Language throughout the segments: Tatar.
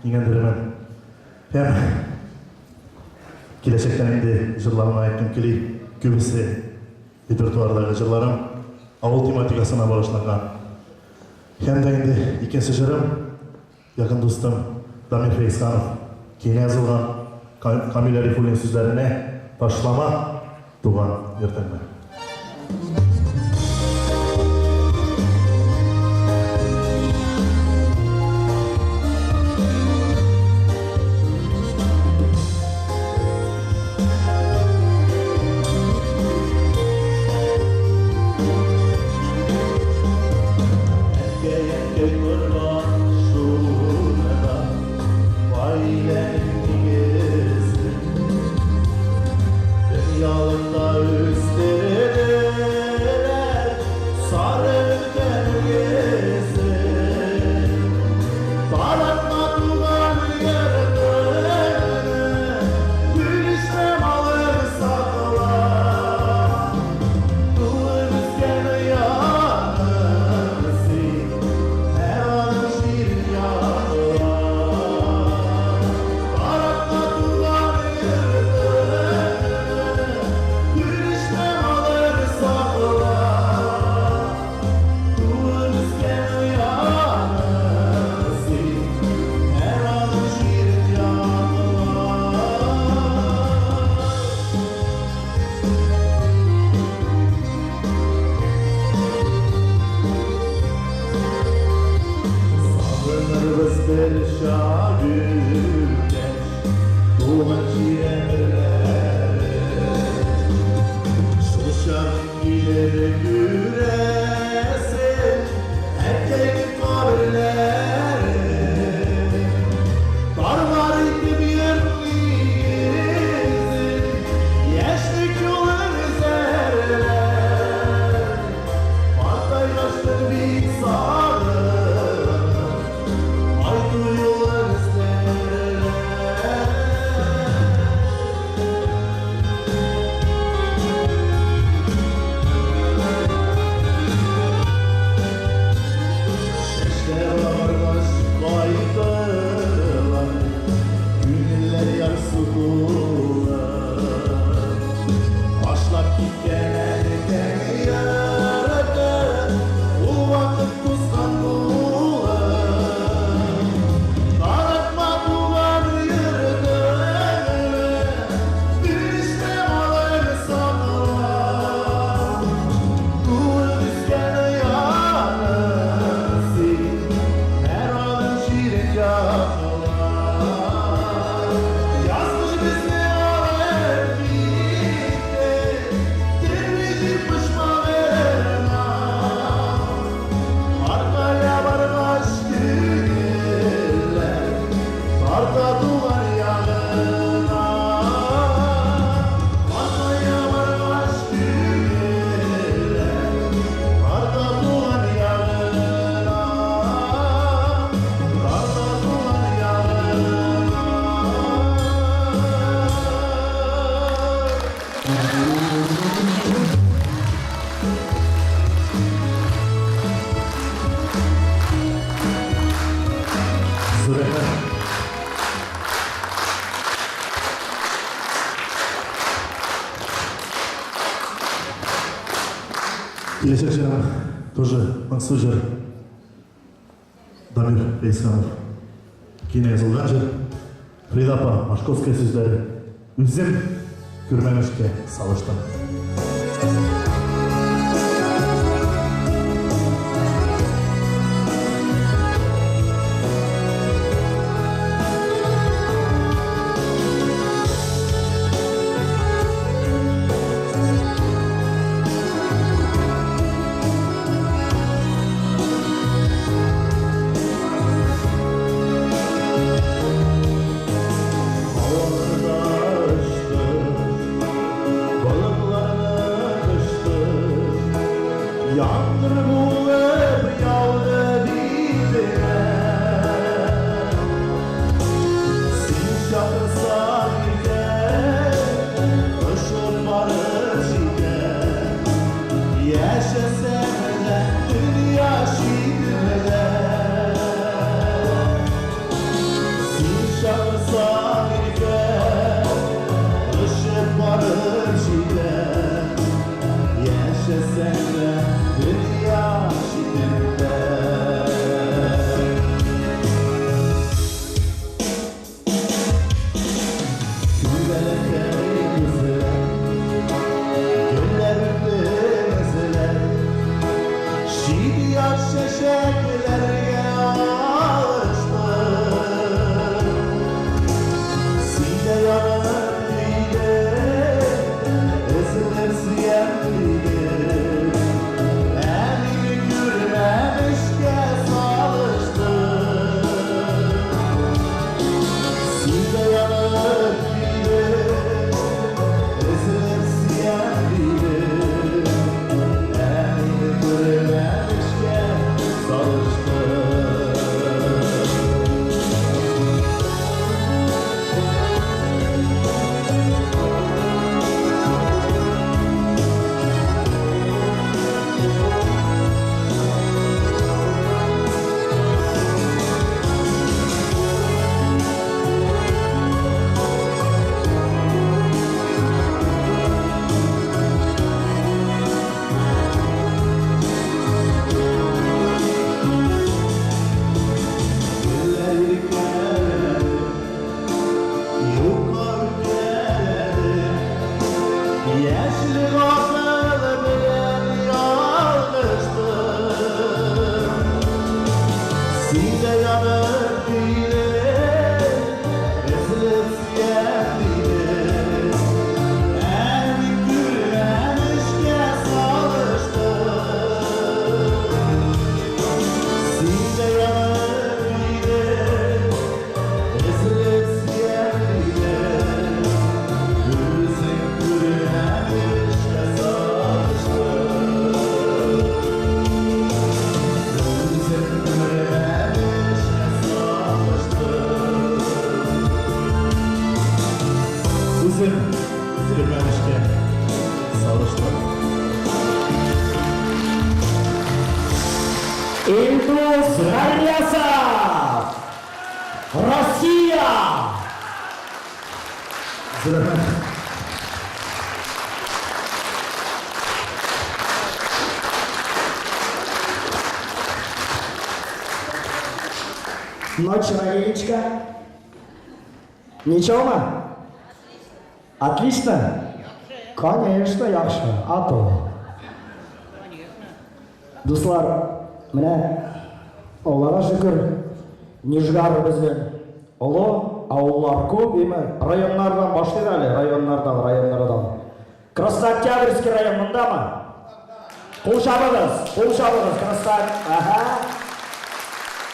Имәндерермен. Һәм киләчәктән инде җырларымны әйткем кили, күбесе репертуардагы җырларым авыл тематикасына багышланган. Һәм дә инде икенче җырым, якын дустым Дамир Фәйзханов көенә язылган, Камил Арифуллин сүзләренә Ташлама туган йортыңны. Әнкәй, корбан шунда, гаиләнең нигезе. Дөньялыкта үстерделәр сары өлкән үгезе. Таратма туган йортыңны, бүлешмә малын сакла. Туып үскән ояны син, һәр аның җирен якла. Таратма туган йортыңны, бүлешмә малын сакла. Туып үскән ояны син, һәр аның җирен якла. Сагынырбыз бер чак үткәч, туган җир әмерләре. Шул чак килер күрәсең, әткәйнең каберләре. Тарлар итеп йорт нигезен, яшьлек юлын өзәрләр. Картайгачтыр бик сагынып, кайту юлын эзләрләр. Чәчләр агаргач кайтырлар, күңелләр ярсу тулы. Ташлап киткән әнкәң йорты, ул вакыт тузган булыр. Таратма туган йортыңны, бүлешмә малын сакла. Туып үскән ояны син, һәр аның җирен якла. Язмыш безне алып китте, төрле җир почмагына. Картая баргач күңелләр тарта туган ягына. Картая баргач күңелләр тарта туган ягына. Тарта туган ягына. Зур рәхмәт. Киләчәк җырым тоже моңсу җыр. Дамир Фәйзханов көенә язылган җыр. Фрида апа Машковская сүзләре. Үзем күрмәмешкә салыштым. Һаваларда очты, болытларны. чакырсаң иркә, Очып барып җитәм, Яшәсәң дә дөнья читендә. Күбәләктәй күзләр, Гөлләр үттем эзләп, Чит-ят чәчәкләргә алыштым. Син дә янып көйдең, Өзелеп сөям дидең. Ә мин күрмәмешкә салыштым. Син дә янып көйдең, Өзелеп сөям дидең. Ә мин күрмәмешкә салыштым. Гөлләр иркәләде, юкка үпкәләде. Яшьлек акылы белән ялгыштым. Син дә янып көйдең, өзелеп сөям дидең. Ә мин күрмәмешкә салыштым. Син дә янып көйдең, өзелеп сөям дидең. Үзең күрмәмешкә салыштым. Үзең күрмәмешкә салыштым. Үзем күрмәмешкә салыштым. Илдус Гарьясов! Россия! Зур рәхмәт. Ночь, Лилечка. Ничего? Отлично? Конечно, яхшы. А то. Дуслар, менә Аллага шөкер, Нижгар безнең олы, авыллар күп, име? Районнардан башлыйк әле, районнардан, районнардан. Краснооктябрьский район мондамы? Кул чабыгыз, кул чабыгыз, Красно... Ага.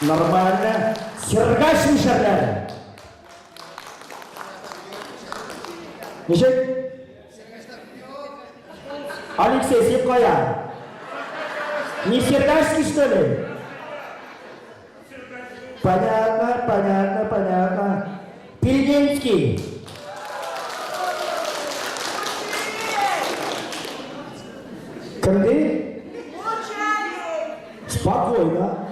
Нормально. Сергач мишәрләре. Ничек? Алексей, син кая? Не Сергачский, что ли? Понятно, понятно, понятно. Пильнинский. Кем? Спокойно.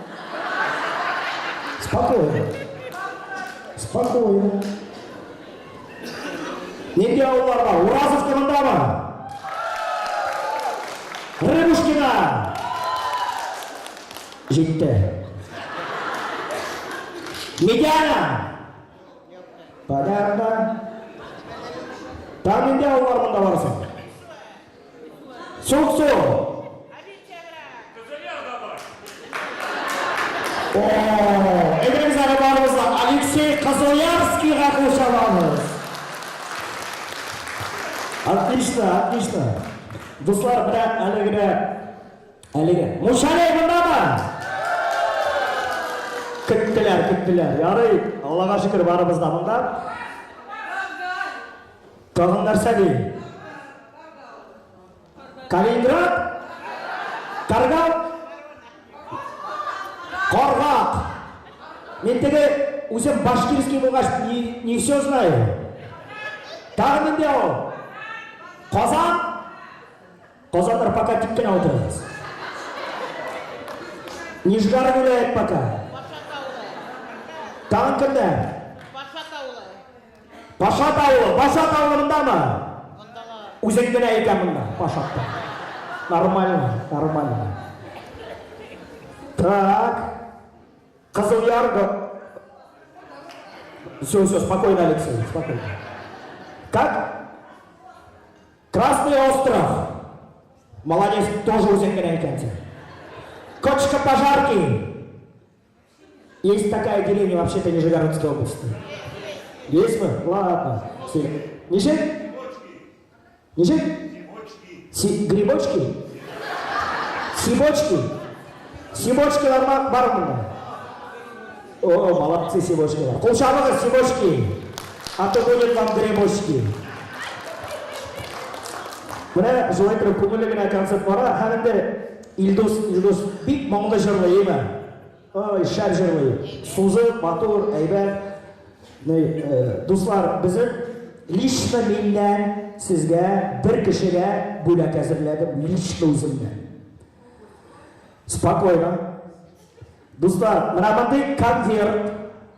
Спокойно. Спокойно. Нинди авыллар бар? Уразовка мондамы? Рыбушкина! Җитте. Медяна! Понятно. Тагын нинди авыллар монда бар соң? Суксу! О, әйдәгез әле барыбыз да Алексей Козлоярскийга кул чабабыз. Отлично, отлично. Дуслар, менә әле генә әлеге. Мунчалей мондамы? Көттеләр, көттеләр. Ярый, Аллага шөкер, барыбыз да монда. Тагын нәрсә ди? Калининград? Каргал? Каргак. Мин теге үзем башкирский булгач, не все знаю. Тагын нинди авыл? Казан? Казаннар пока тик кенә утырыгыз. Нижгар гуляет пока. Тагын кемнәр? Пашат авылы, Пашат авылы мондамы? Үзең генә икән монда, Пашатта. Нормально, нормально. Так. Кызыл Яр... Все, все, спокойно, Алексей, спокойно. Как? Красный остров. Молодец, тоже үзең генә икәнсең. Кочка пожарки. Есть такая деревня вообще-то Нижегородской области. Есть мы? Ладно. Ничек? Ничек? Си грибочки? Сибочки? Сибочкилар бар монда? О, молодцы сибочкилар. Кул чабыгыз, сибочки. А то будет вам грибочки. Менә шулай итеп күңелле генә концерт бара. Һәм инде Илдус, Илдус бик моңлы җырлый, әйме? Ой, шәп җырлый. Сузып, матур, әйбәт. Ни, дуслар, безнең лично миннән сезгә бер кешегә бүләк әзерләдем, лично үземнән. Спокойно. Дуслар, менә мондый конверт,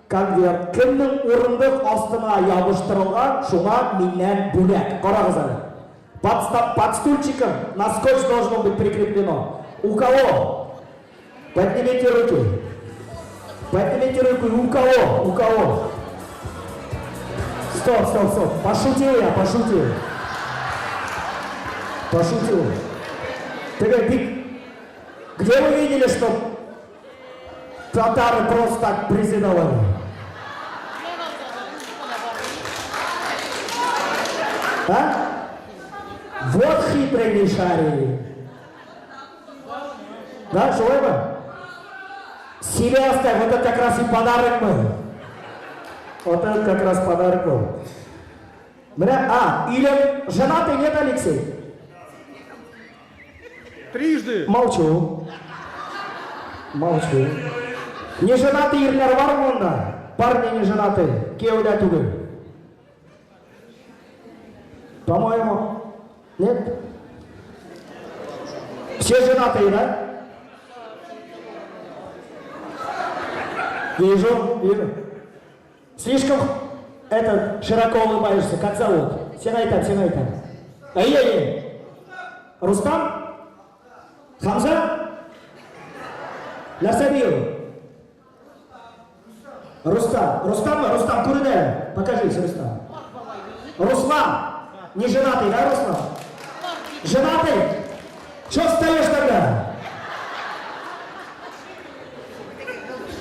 конверт кемнең урындык астына ябыштырылган, шуңа миннән бүләк. Карагыз әле. Под, под стульчиком на скотч должно быть прикреплено. У кого? Поднимите руки. Поднимите руку. У кого? У кого? Стоп, стоп, стоп. Пошутил я, пошутил. Пошутил. Ты говоришь, где вы видели, что татары просто так презентовали? А? Вот хитрые мишари. Да, шулаймы? Себе оставь, вот это как раз и подарок был. Вот это как раз подарок был. Менә, а, или женатый нет, Алексей? Трижды. Молчу. Молчу. Не женатый ирләр бар монда? Парни не женатый, кияүдә түгел. По-моему, нет? Все женатые, да? Вижу, вижу. Слишком этот, широко улыбаешься. Как зовут? Син әйт, син әйт. Әй, Рустам? Хамза? Нәрсә ди ул? Рустам. Рустам, Рустам, күренә. Покажись, Рустам. Руслан! Не женатый, да, Руслан? Женатый? Че встаешь тогда?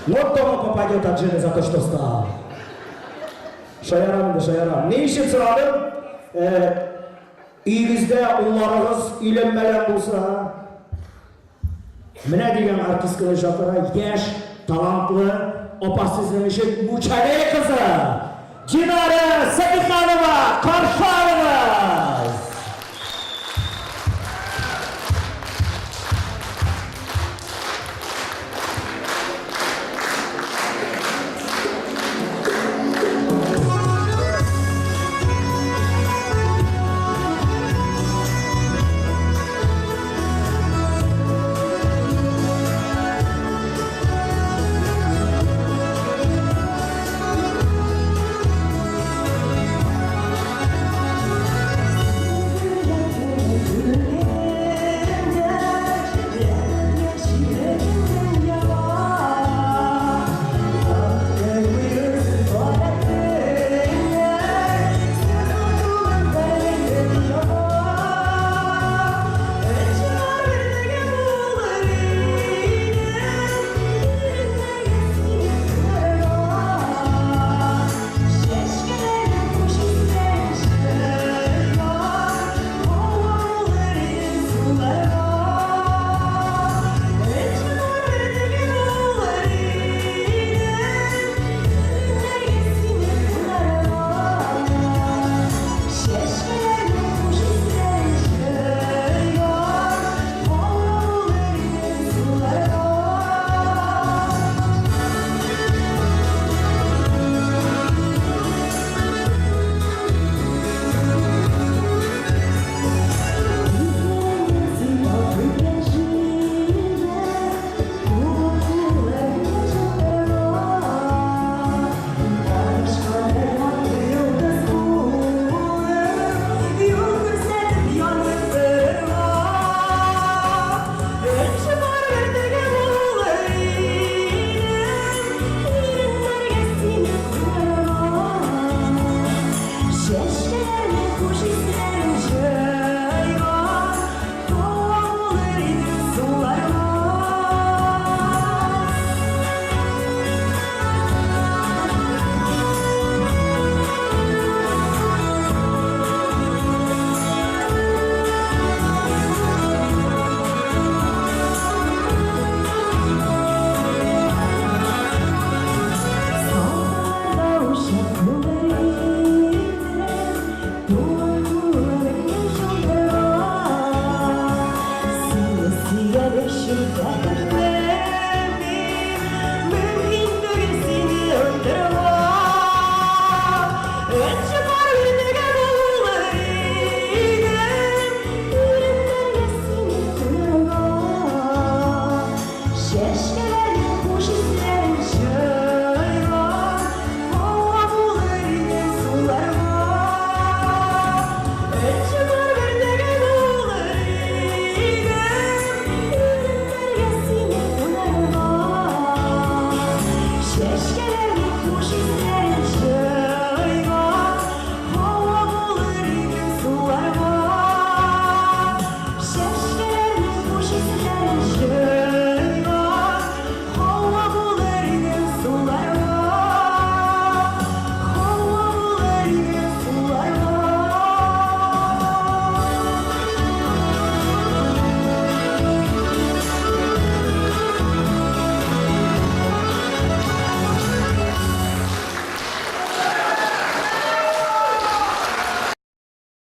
Вот дома попадет от жены за то, что встал. Шаярам да шаярам. Ни өчен сорадым? Өегездә улларыгыз өйләнмәгән булса, менә дигән артистканы чакыра, яшь, талантлы апа сезнең өчен Мучалей кызы Динара Сәбиханова каршы алыгыз!